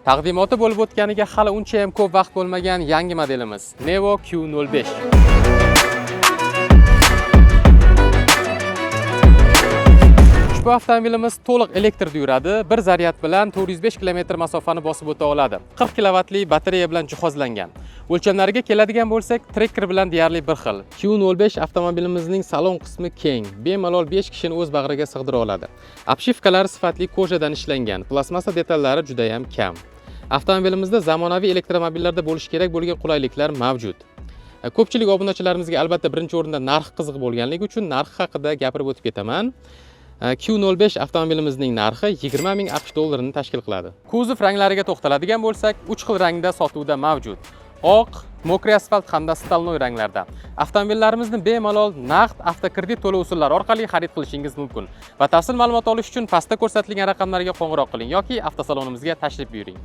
Taqdimoti bo'lib o'tganiga hali uncha ham ko'p vaqt bo'lmagan yangi modelimiz Nevo Q05. Ushbu avtomobilimiz to'liq elektrda yuradi, bir zaryad bilan 405 km masofani bosib o'ta oladi. 40 kilovatli batareya bilan jihozlangan. O'lchamlariga keladigan bo'lsak, Tracker bilan deyarli bir xil. Q05 avtomobilimizning salon qismi keng, bemalol 5 kishini o'z bag'riga sig'dira oladi. Обшивка lari sifatli кожа dan ishlangan, plastmassa detallari juda ham kam. Avtomobilimizda zamonaviy elektromobillarda bo'lishi kerak bo'lgan qulayliklar mavjud. Ko'pchilik obunachilarimizga albatta birinchi o'rinda narx qiziq bo'lganligi uchun narx haqida gapirib o'tib ketaman. Q05 avtomobilimizning narxi 20 ming AQSh dollarini tashkil qiladi. Kuzov ranglariga to'xtaladigan bo'lsak, 3 xil rangda sotuvda mavjud. Oq, мокрый asfalt hamda стальной ranglarda. Avtomobillarimizni bemalol naqd, avtokredit to'lov usullari orqali xarid qilishingiz mumkin. Batafsil ma'lumot olish uchun pastda ko'rsatilgan raqamlarga qo'ng'iroq qiling yoki avtosalonimizga tashrif buyuring.